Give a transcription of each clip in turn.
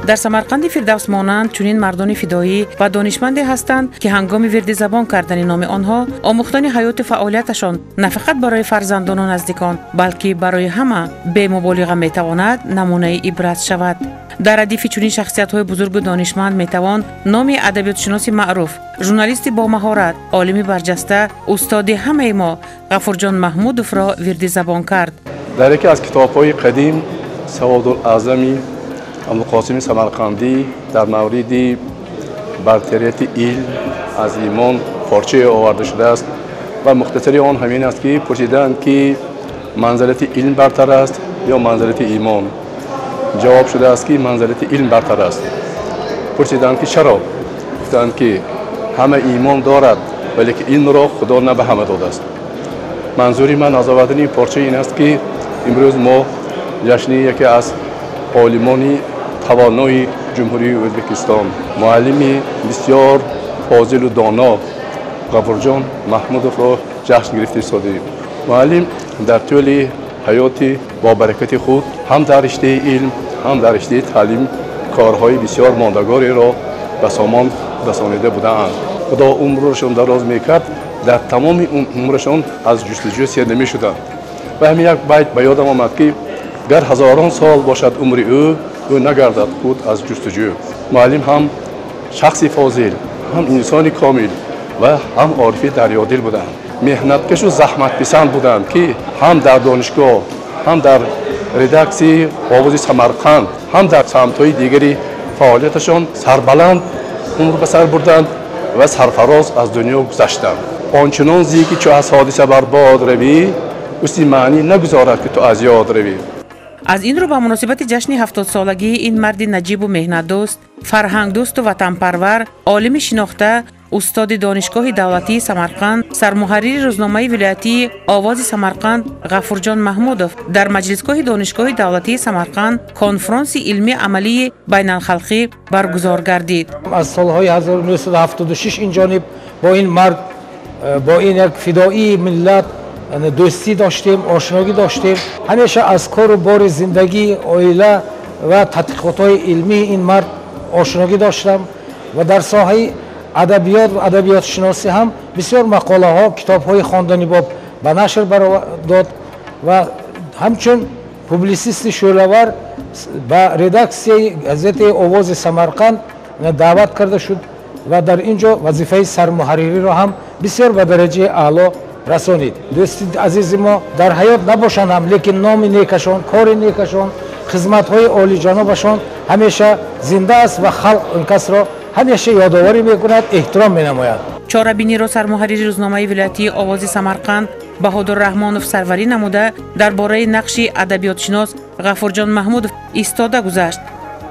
Дар Самарқанди Фирдавс монанд чунин мардони фидоӣ ва донишманде ҳастанд, ки ҳангоми вирди забон кардани номи онҳо, омӯхтани ҳаёту фаъолияташон на фақат барои фарзандону наздикон, балки барои ҳама бемуболиға метавонад намунаи ибрат шавад. Дар радифи чунин шахсиятҳои бузургу донишманд метавон номи адабиётшиноси маъруф, журналисти бомаҳорат, олими барҷаста, устоди ҳамаи мо Ғафурҷон Маҳмудовро вирди забон кард. Дар яке аз китобҳои қадим Саводулаъзами Абулқосими Самарқандӣ дар мавриди бартарияти илм аз имон порчае оварда шудааст ва мухтасари он ҳамин аст, ки пурсидаанд, ки манзалати илм бартар аст ё манзалати имон. Ҷавоб шудааст, ки манзалати илм бартар аст. Пурсидаанд, ки чаро? Гуфтаанд, ки ҳама имон дорад, вале ки илмро Худо на ба ҳама додааст. Манзури ман аз овардани ин порча ин аст, ки имрӯз мо ҷашни яке аз олимони тавонои Ҷумҳурии Ӯзбекистон, муаллими бисёр фозилу доно Ғафурҷон Маҳмудовро ҷашн гирифта истодаем. Муаллим дар тӯли ҳаёти бобаракати худ ҳам дар риштаи илм, ҳам дар риштаи таълим корҳои бисёр мондагореро ба сомон расонида будаанд. Худо умрашон дароз мекард, дар тамоми умрашон аз ҷустуҷӯ сер намешуданд. Ва ҳамин як байт ба ёдам омад, ки гар ҳазорон сол бошад умри ӯ, ӯ нагардад худ аз ҷустуҷӯ. Муаллим ҳам шахси фозил, ҳам инсони комил ва ҳам орифи дарёдил буданд. Меҳнаткашу заҳматписанд буданд, ки ҳам дар донишгоҳ, ҳам дар редаксияи Овози Самарқанд, ҳам дар самтҳои дигари фаъолияташон сарбаланд умр ба сар бурданд ва сарфароз аз дунё гузаштанд. Он чунон зӣ ки чу аз ҳодиса барбод равӣ, уси маънӣ нагузорад, ки ту аз ёд равӣ. Аз ин рӯ, ба муносибати ҷашни 70-солагии ин марди наҷибу меҳнатдӯст, фарҳангдӯсту ватанпарвар, олими шинохта, устоди Донишгоҳи давлатии Самарқанд, сармуҳаррири рӯзномаи вилоятии Овози Самарқанд Ғафурҷон Маҳмудов дар маҷлисгоҳи Донишгоҳи давлатии Самарқанд конфронси илмии амалии байналхалқӣ баргузор гардид. Аз солҳои 1976 ин ҷониб бо ин мард, бо ин як фидоии миллат дӯстӣ доштем, ошногӣ доштем. Ҳамеша аз кору бори зиндагӣ, оила ва тадқиқотҳои илмии ин мард ошногӣ доштам ва дар соҳаи адабиёт ва адабиётшиносӣ ҳам бисёр мақолаҳо, китобҳои хонданибоб ба нашр дод ва ҳамчун публисисти шӯълавар ба редаксияи газетаи Овози Самарқанд даъват карда шуд ва дар ин ҷо вазифаи сармуҳарририро ҳам бисёр ба дараҷаи аъло расонид. Дӯсти азизи мо дар ҳаёт набошанд ҳам, лекин номи некашон, кори некашон, хизматҳои олиҷанобашон ҳамеша зинда аст ва халқ он касро ҳамеша ёдоварӣ мекунад, эҳтиром менамояд. Чорабиниро сармуҳаррири рӯзномаи вилоятии Овози Самарқанд Баҳодур Раҳмонов сарварӣ намуда, дар бораи нақши адабиётшинос Ғафурҷон Маҳмудов истода гузашт.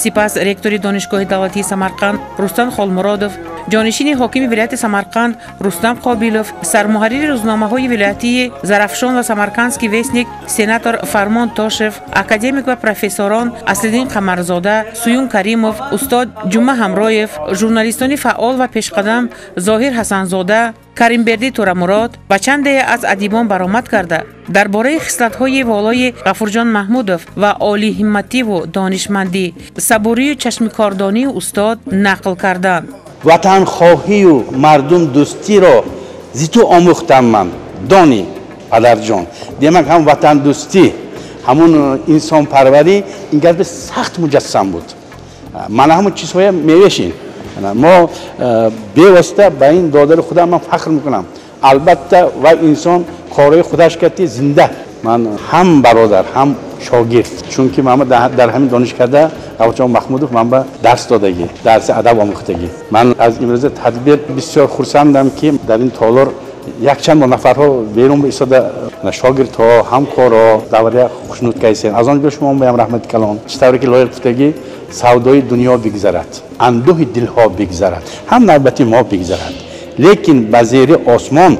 Сипас ректори Донишгоҳи давлатии Самарқанд Рустам Холмуродов, ҷонишини ҳокими вилояти Самарқанд Рустам Қобилов, сармуҳаррири рӯзномаҳои вилоятии Зарафшон ва Самаркандский вестник сенатор Фармон Тошев, академик ва профессорон Аслиддин Қамарзода, Суюн Каримов, устод Ҷума Ҳамроев, журналистони фаъол ва пешқадам Зоҳир Ҳасанзода, Каримбердӣ Турамурод ва чанде аз адибон баромад карда, дар бораи хислатҳои волои Ғафурҷон Маҳмудов ва олиҳиммативу донишмандӣ, сабурию чашмикордонии устод нақл карданд. Ватанхоҳию мардумдӯстиро зи ту омӯхтам ман, дони, падарҷон. Демак, ҳам ватандӯстӣ, ҳамун инсонпарварӣ ин гапи сахт муҷассам буд. Мана ҳамун чизҳоя мевешин. Мо бевосита ба ин додари худам ман фахр мекунам. Албатта, вай инсон корҳои худаш карди, зинда. Ман ҳам бародар, ҳам шогирд, чунки ман дар ҳамин донишкарда Ғафурҷон Маҳмудов ман ба дарс додагӣ, дарси адаб омӯхтагӣ. Ман аз имрӯза тадбир бисёр хурсандам, ки дар ин толор якчанд нафарҳо берун истода, шогирдҳо, ҳамкоро даврия хушнуд кайсен. Аз он ҷо шумо баям раҳмати калон. Чӣ тавре ки лоиқ гуфтагӣ, савдои дунё бигзарад, андӯҳи дилҳо бигзарад, ҳам навбати мо бигзарад, лекин ба зери осмон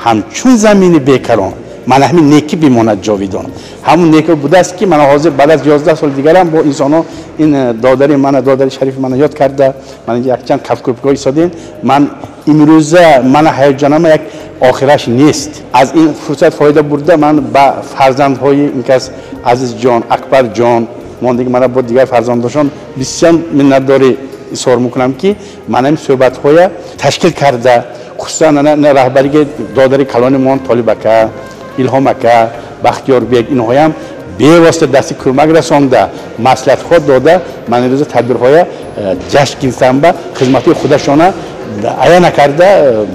ҳамчун замини бекарон мана ҳамин некӣ бимонад ҷовидон. Ҳамун некӣ будааст, ки мана ҳозир баъд аз 11 соли дигарам бо инсонҳо ин додари мана, додари шарифи мана ёд карда, ман якчанд кафкӯбгоҳ истодем. Ман имрӯза мана ҳаяҷонама як охираш нест. Аз ин фурсат фоида бурда, ман ба фарзандҳои ин кас, Азизҷон, Акбарҷон. Мондагӣ мана бо дигар фарзандошон бисёр миннатдорӣ изҳор мекунам, ки мана ин суҳбатҳоя ташкил карда, хусусан раҳбарии додари калони мон Толиб ака, Илҳом ака, Бахтиёрбек, инҳоям бевосита дасти кӯмак расонда, маслиҳатҳо дода, ман имрӯза тадбирҳоя ҷашн гирифтам, ба хизматҳои худашона ая накарда,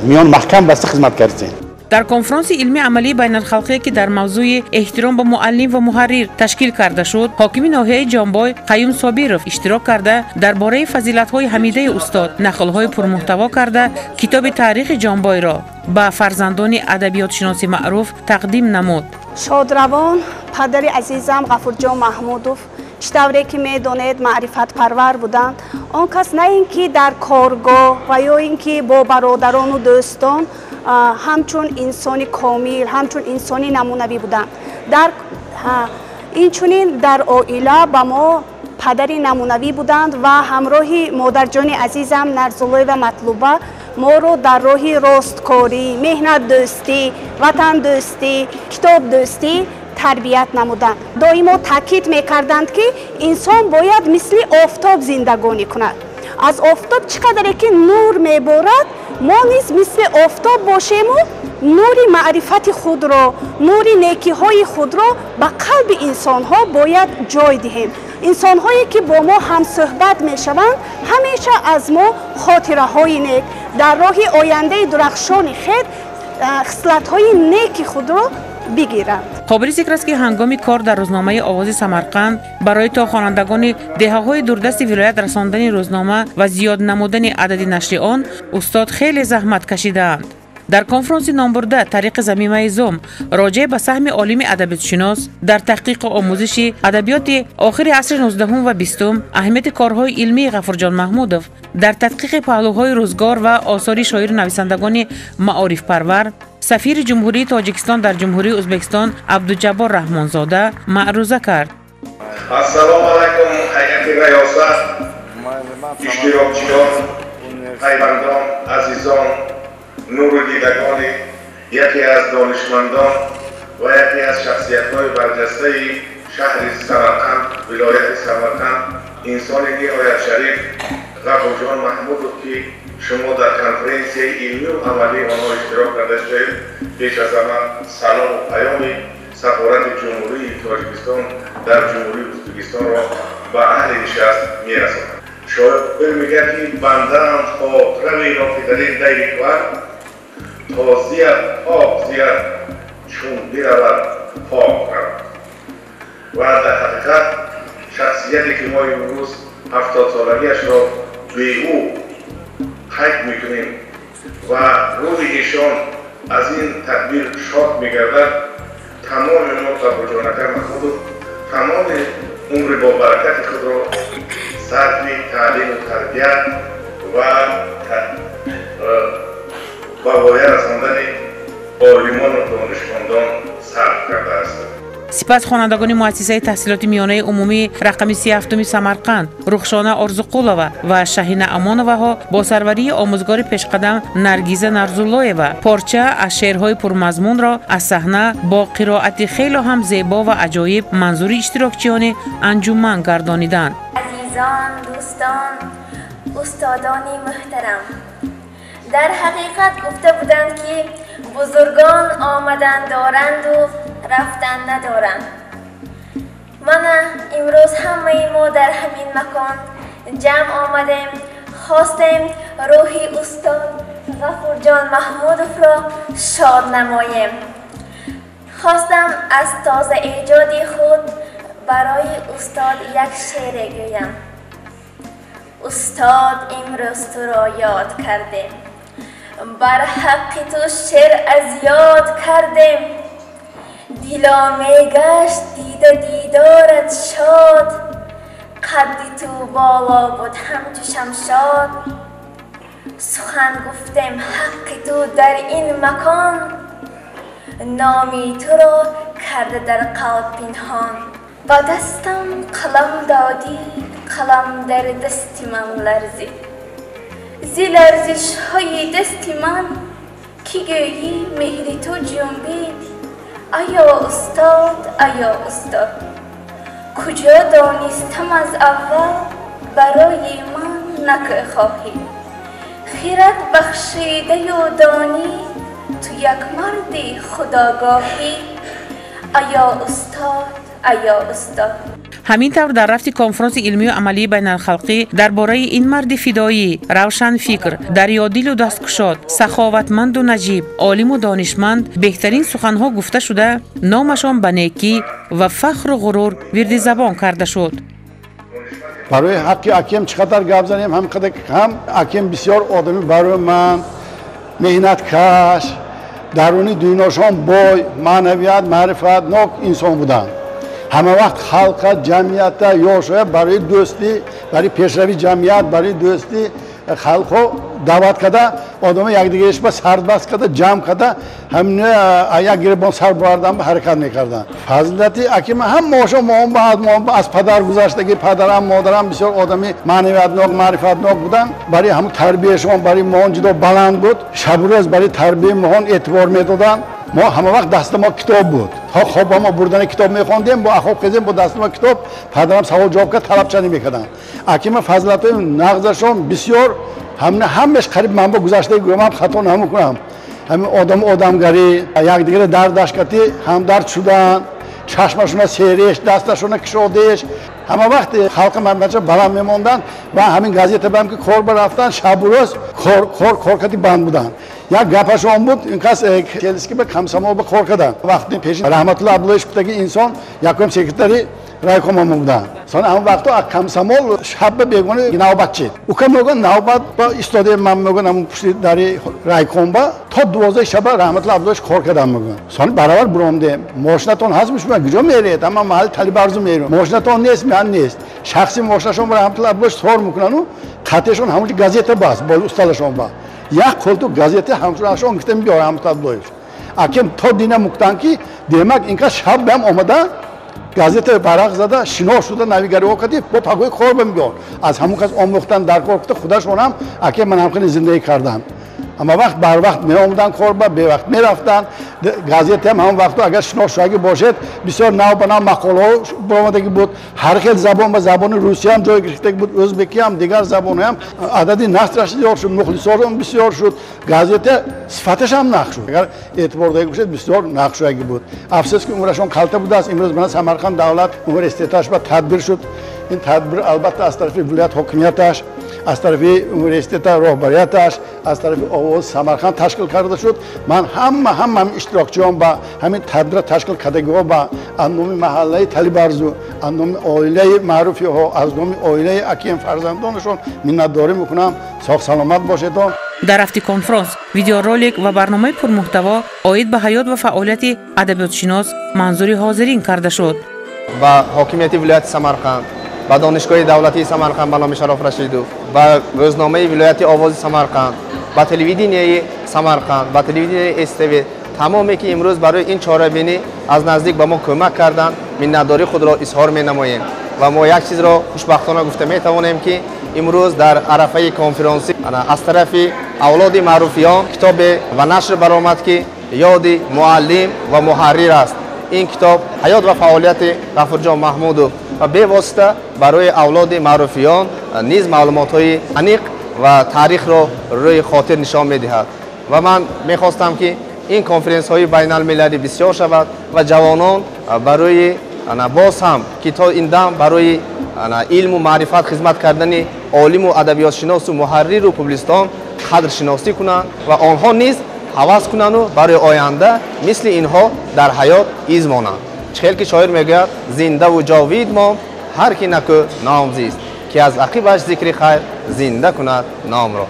миён маҳкам баста хизмат кардем. Дар конфронси илмии амалии байналхалқие, ки дар мавзӯи эҳтиром ба муаллим ва муҳаррир ташкил карда шуд, ҳокими ноҳияи Ҷонбой Қаюм Собиров иштирок карда, дар бораи фазилатҳои ҳамидаи устод нақлҳои пурмуҳтаво карда, китоби таърихи Ҷонбойро ба фарзандони адабиётшиноси маъруф тақдим намуд. Шодравон падари азизам Ғафурҷон Маҳмудов, чӣ тавре ки медонед, маърифатпарвар буданд. Он кас на ин ки дар коргоҳ ва ё ин ки бо бародарону дӯстон ҳамчун инсони комил, ҳамчун инсони намунавӣ буданд. Инчунин дар оила ба мо падари намунавӣ буданд ва ҳамроҳи модарҷони азизам Нарзуллоева Матлуба моро дар роҳи росткорӣ, меҳнатдӯстӣ, ватандӯстӣ, китобдӯстӣ тарбият намуданд. Доимо таъкид мекарданд, ки инсон бояд мисли офтоб зиндагонӣ кунад. Аз офтоб чӣ қадаре ки нур меборад, мо низ мисли офтоб бошему нури маърифати худро, нури некиҳои худро ба қалби инсонҳо бояд ҷой диҳем. Инсонҳое ки бо мо ҳамсӯҳбат мешаванд, ҳамеша аз мо хотираҳои нек, дар роҳи ояндаи дурахшони хед хислатҳои неки худро бигиранд. Қобили зикр аст, ки ҳангоми кор дар рӯзномаи Овози Самарқанд барои то хонандагони деҳаҳои дурдасти вилоят расондани рӯзнома ва зиёд намудани адади нашри он устод хеле заҳмат кашидаанд. Дар конфронси номбурда тариқи замимаи Зум роҷеъ ба саҳми олими адабиётшинос дар таҳқиқу омӯзиши адабиёти охири асри 19 ва 20, аҳамияти корҳои илмии Ғафурҷон Маҳмудов дар тадқиқи паҳлӯҳои рӯзгор ва осори шоиру нависандагони маорифпарвар, сафири Ҷумҳурии Тоҷикистон дар Ҷумҳурии Ӯзбекистон Абдуҷаббор Раҳмонзода маъруза кард. Ассалому алайкум, ҳайати раёсат, иштирокчиён, пайвандон, азизон, нуру дидагони яке аз донишмандон ва яке аз шахсиятҳои барҷастаи шаҳри Самарқанд, вилояти Самарқанд, инсони ниҳоят шариф Ғафурҷон Маҳмудов, ки шумо дар конференсияи илмию амалии онҳо иштирок карда шудаед, пеш аз ҳама салому паёми сафорати Ҷумҳурии Тоҷикистон дар Ҷумҳурии Ӯзбекистонро ба аҳли нишаст мерасонам. Шоир мегӯяд, ки бандаам хотираверо ки дар ин дайри кӯҳан то зият пок зият, чун биравад пок равад. Ва дар ҳақиқат шахсияте ки мо имрӯз 70-солагиашро бе ӯ қайд мекунем ва рӯҳи эшон аз ин тадбир шод мегардад, тамоми мо Ғафурҷон ака Маҳмудов тамоми умри бобаракати худро сарфи таълиму тарбият ва ба воя расондани олимону донишмандон сарф кардааст. Сипас хонандагони муассисаи таҳсилоти миёнаи умумӣ рақами 37-уми Самарқанд Рухшона Орзуқулова ва Шаҳина Амоноваҳо бо сарварии омӯзгори пешқадам Наргиза Нарзуллоева порча аз шеърҳои пурмазмунро аз саҳна бо қироати хело ҳам зебо ва аҷоиб манзури иштирокчиёни анҷуман гардониданд. Азизон, дӯстон, устодони муҳтарам, дар ҳақиқат гуфта буданд, ки бузургон омадан доранду рафтан надоранд. Мана имрӯз ҳамаи мо дар ҳамин макон ҷамъ омадем, хостем рӯҳи устод Ғафурҷон Маҳмудовро шод намоем. Хостам аз тоза эҷоди худ барои устод як шеъре гӯям. Устод, имрӯз туро ёд кардем, бар ҳаққи ту шеър аз ёд кардем. Дило мегашт дида дидорат шод, қадди ту боло буд ҳамчу шамшод. Сухан гуфтем ҳаққи ту дар ин макон, номи туро карда дар қалб пинҳон. Ба дастам қалам додӣ, қалам дар дасти ман ларзид. Зи ларзишҳои дасти ман ки гӯйӣ меҳри ту ҷунбид. Аё устод, аё устод, Куҷо донистам аз аввал барои ман накӯ хоҳӣ. Хирад бахшидаю донӣ, ту як марди худогоҳӣ. Аё устод, аё устод. Ҳамин тавр дар рафти конфронси илмию амалии байналхалқӣ дар бораи ин марди фидоӣ, равшанфикр, дарёдилу дасткушод, саховатманду наҷиб, олиму донишманд беҳтарин суханҳо гуфта шуда, номашон ба некӣ ва фахру ғурур вирди забон карда шуд. Барои ҳаққи акем чӣ қадар гап занем, ҳам қадар ҳам акем бисёр одами барои ман меҳнаткаш, даруни дунёшон бой, маънавият, маърифатнок инсон буданд. Ҳама вақт халқа, ҷамъията, ёшоя барои дӯстӣ, барои пешравии ҷамъият, барои дӯстӣ халқҳо даъват карда, одама якдигариш ба сарбаст карда, ҷамъ карда, ҳамин як гиребон сар бовардан ба ҳаракат мекарданд. Фазилати акима ҳам мошо моҳон аз падар гузаштагӣ, падарам, модарам бисёр одами маънавиятнок, маърифатнок буданд. Барои ҳамун тарбияшон барои моҳон ҷудо баланд буд. Шабу рӯз барои тарбияи моҳон эътибор медоданд. Мо ҳама вақт дасти мо китоб буд. То хоб мо бурдани китоб мехондем, бо ахоб хезем, бо дасти мо китоб, падарам савол ҷавоб кард, талабчанӣ мекарданд. Акима фазилатҳои нағзашон бисёр, ҳамина ҳамаш қариб ман бо гузаштаи гӯям хато намекунам. Ҳамин одам одамгарӣ, якдигаре дардаш кати ҳамдард шудан, чашмашона сереш, дасташона кушодеш, ҳама вақт халқи мамлакат баланд мемонданд ва ҳамин газета бам ки кор барафтан, шабу рӯз кор кор кор кати банд буданд. Як гапашон буд, ин кас келиски ба комсомол ба кор карданд. Вақти пеши Раҳматулло Абдуллоевич будаги инсон якум секретари райкома буданд. Сон ҳамон вақто комсомол шаб ба бегони навбат чид. Ука мегӯянд навбат ба истодаи ман, мегӯянд ҳамон пушти дари райком ба то 12 шаба Раҳматулло Абдуллоевич кор кардам, мегӯянд. Сон баробар буромдем. Мошинатон ҳаст, шумо куҷо меред? Ҳама маҳалли Талибарзу мерем. Мошинатон нест, ман нест. Шахси мошинашон ба Раҳматулло Абдуллоевич сор мекунану қатешон ҳамонҷо газета баст, бо усталашон ба. Як қолту газета ҳамчунашон гуфтем биёр Раҳматулло Абдуллоевич. Акем то дина муктан ки демак инка шаб бам омада газета варақ зада шинос шуда навигариҳо кардӣ бо пагоҳи кор бимбиёр. Аз ҳамон кас омӯхтан дар кор кута худашонам акем ман ҳамхеле зиндагӣ кардам. Ама вақт барвақт меомаданд кор ба, бевақт мерафтанд. Газетаам ҳамон вақто агар шинос шудаги бошед, бисёр нав ба нав мақолаҳо баромадагӣ буд. Ҳар хел забон ба забони русиям ҷой гирифтагӣ буд, ӯзбекиам, дигар забонҳоям адади насраш зиёд шуд, мухлисорам бисёр шуд. Газета сифаташам нақ шуд. Агар эътибор дода бошед, бисёр нақ шудагӣ буд. Афсӯс ки умрашон қалта будааст. Имрӯз мана Самарқанд давлат университеташ ба тадбир шуд. Ин тадбир албатта аз тарафи вилоят ҳокимияташ, аз тарафи университета роҳбарияташ, аз тарафи Овози Самарқанд ташкил карда шуд. Ман ҳама ҳама иштирокчиён ба ҳамин тадбира ташкил кардагиҳо ба аз номи маҳаллаи Талибарзу, аз номи оилаи маъруфиҳо, аз номи оилаи аким фарзандонашон миннатдорӣ мекунам. Соғ саломат бошедон. Дар рафти конфронс видеоролик ва барномаи пурмуҳтаво оид ба ҳаёт ва фаъолияти адабиётшинос манзури ҳозирин карда шуд. Ба ҳокимияти вилояти Самарқанд, ба Донишгоҳи давлатии Самарқанд ба номи Шароф Рашидов, ба рӯзномаи вилояти Овози Самарқанд, ба телевиденияи Самарқанд, ба телевиденияи СТВ, тамоме ки имрӯз барои ин чорабинӣ аз наздик ба мо кӯмак карданд, миннатдории худро изҳор менамоем. Ва мо як чизро хушбахтона гуфта метавонем ки имрӯз дар арафаи конференсӣ аз тарафи авлоди маъруфиён китобе ва нашр баромад ки ёди муаллим ва муҳаррир аст. Ин китоб ҳаёт ва фаъолияти Ғафурҷон Маҳмудов ва бевосита барои авлоди маъруфиён низ маълумотҳои аниқ ва таърихро рӯи хотир нишон медиҳад. Ва ман мехостам ки ин конференсҳои байналмилалӣ бисёр шавад ва ҷавонон барои боз ҳам ки то ин дам барои илму маърифат хизмат кардани олиму адабиётшиносу муҳарриру публистон қадршиносӣ кунанд ва онҳо низ ҳавас кунанду барои оянда мисли инҳо дар ҳаёт из монанд. Чӣ хел ки шоир мегӯяд: зиндаву ҷовид мон ҳар ки накӯ ном зист, ки аз ақибаш зикри хайр зинда кунад номро.